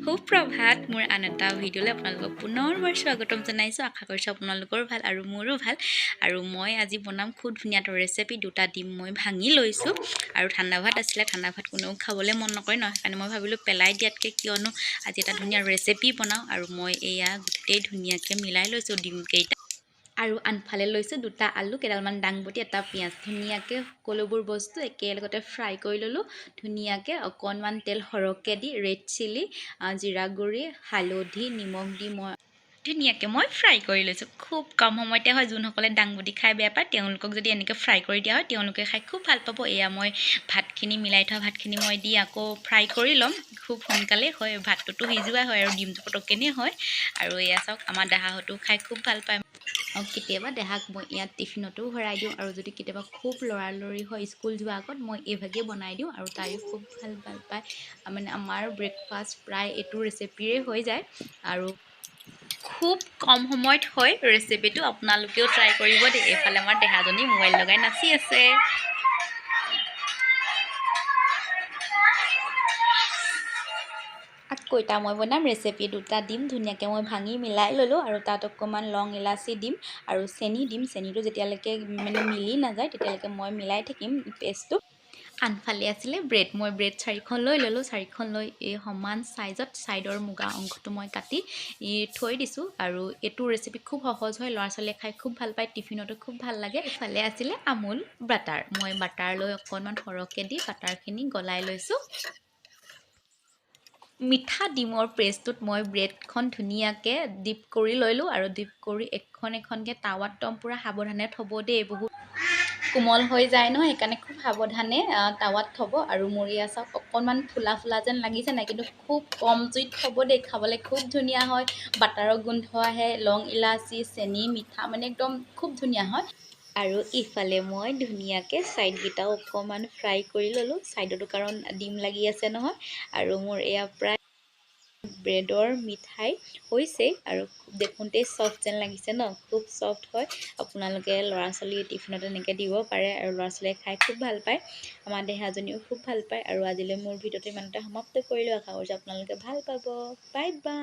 সুপ্ৰভাত। মোৰ আন এটা ভিডিঅ'লৈ আপোনালোকক পুনৰবাৰ স্বাগতম জনাইছোঁ। আশা কৰিছোঁ আপোনালোকৰ ভাল আৰু মোৰো ভাল। আৰু মই আজি বনাম খুব ধুনীয়া এটা ৰেচিপি। দুটা ডিম মই ভাঙি লৈছোঁ আৰু ঠাণ্ডা ভাত আছিলে, ঠাণ্ডা ভাত কোনেও খাবলৈ মন নকৰে ন, সেইকাৰণে মই ভাবিলোঁ পেলাই দিয়াতকৈ কিয়নো আজি এটা ধুনীয়া ৰেচিপি বনাওঁ। আৰু মই এয়া গোটেই ধুনীয়াকৈ মিলাই লৈছোঁ ডিমকেইটা। আৰু আনফালে লৈছোঁ দুটা আলু, কেইডালমান দাংবটি, এটা পিঁয়াজ। ধুনীয়াকৈ সকলোবোৰ বস্তু একেলগতে ফ্ৰাই কৰি ল'লোঁ। ধুনীয়াকৈ অকণমান তেল সৰহকৈ দি ৰেড চিলি, জিৰা গুড়ি, হালধি, নিমখ দি মই ধুনীয়াকৈ মই ফ্ৰাই কৰি লৈছোঁ। খুব কম সময়তে হয়। যোনসকলে দাংবটি খাই বেয়া পায় তেওঁলোকক যদি এনেকৈ ফ্ৰাই কৰি দিয়া হয় তেওঁলোকে খাই খুব ভাল পাব। এয়া মই ভাতখিনি মিলাই থোৱা ভাতখিনি মই দি আকৌ ফ্ৰাই কৰি ল'ম। খুব সোনকালেই হয়, ভাতটোতো সিজোৱা হয় আৰু ডিমটো পটককেনে হয়। আৰু এয়া চাওক, আমাৰ দেহাহঁতেও খাই খুব ভাল পায়। আৰু কেতিয়াবা দেহাক মই ইয়াত টিফিনতো ভৰাই দিওঁ। আৰু যদি কেতিয়াবা খুব লৰালৰি হয় স্কুল যোৱাৰ আগত মই এইভাগেই বনাই দিওঁ আৰু তাইও খুব ভাল ভাল পায়। মানে আমাৰ ব্ৰেকফাষ্ট প্ৰায় এইটো ৰেচিপিৰে হৈ যায় আৰু খুব কম সময়ত হয় ৰেচিপিটো। আপোনালোকেও ট্ৰাই কৰিব দেই। এইফালে আমাৰ দেহাজনী মোবাইল লগাই নাচি আছে। আকৌ এটা মই বনাম ৰেচিপি। দুটা ডিম ধুনীয়াকৈ মই ভাঙি মিলাই ল'লোঁ আৰু তাত অকণমান লং ইলাচি দিম আৰু চেনি দিম। চেনিটো যেতিয়ালৈকে মানে মিলি নাযায় তেতিয়ালৈকে মই মিলাই থাকিম পেষ্টটো। আনফালে আছিলে ব্ৰেড। মই ব্ৰেড চাৰিখন লৈ ল'লোঁ। চাৰিখন লৈ এই সমান চাইজত ছাইডৰ মুগা অংশটো মই কাটি থৈ দিছোঁ। আৰু এইটো ৰেচিপি খুব সহজ হয়, ল'ৰা ছোৱালীয়ে খাই খুব ভাল পায়, টিফিনতো খুব ভাল লাগে। ইফালে আছিলে আমুল বাটাৰ। মই বাটাৰ লৈ অকণমান সৰহকৈ দি বাটাৰখিনি গলাই লৈছোঁ। মিঠা ডিমৰ পেষ্টটোত মই ব্ৰেডখন ধুনীয়াকৈ ডিপ কৰি ল'লোঁ আৰু ডিপ কৰি এখন এখনকৈ টাৱাত একদম পূৰা সাৱধানে থ'ব দেই, বহুত কোমল হৈ যায় নহয়, সেইকাৰণে খুব সাৱধানে টাৱাত থ'ব। আৰু মৰিয়া চাওক অকণমান ফুলা ফুলা যেন লাগিছে নাই, কিন্তু খুব কম জুইত থ'ব দেই, খাবলৈ খুব ধুনীয়া হয়। বাটাৰৰ গোন্ধ আহে, লং ইলাচি, চেনি, মিঠা, মানে একদম খুব ধুনীয়া হয়। আৰু ইফালে মই ধুনীয়াকৈ ছাইডকেইটাও অকণমান ফ্ৰাই কৰি ল'লোঁ, ছাইডতো কাৰণ ডিম লাগি আছে নহয়। আৰু মোৰ এয়া প্ৰায় ব্ৰেডৰ মিঠাই হৈছে আৰু দেখোঁতেই চফ্ট যেন লাগিছে ন, খুব চফ্ট হয়। আপোনালোকে ল'ৰা ছোৱালী টিফিনত এনেকৈ দিব পাৰে আৰু ল'ৰা ছোৱালীয়ে খাই খুব ভাল পায়। আমাৰ দেহাজনীও খুব ভাল পায়। আৰু আজিলৈ মোৰ ভিডিঅ'টো ইমানতে সমাপ্ত কৰিলোঁ। আশা কৰিছোঁ আপোনালোকে ভাল পাব। Bye bye.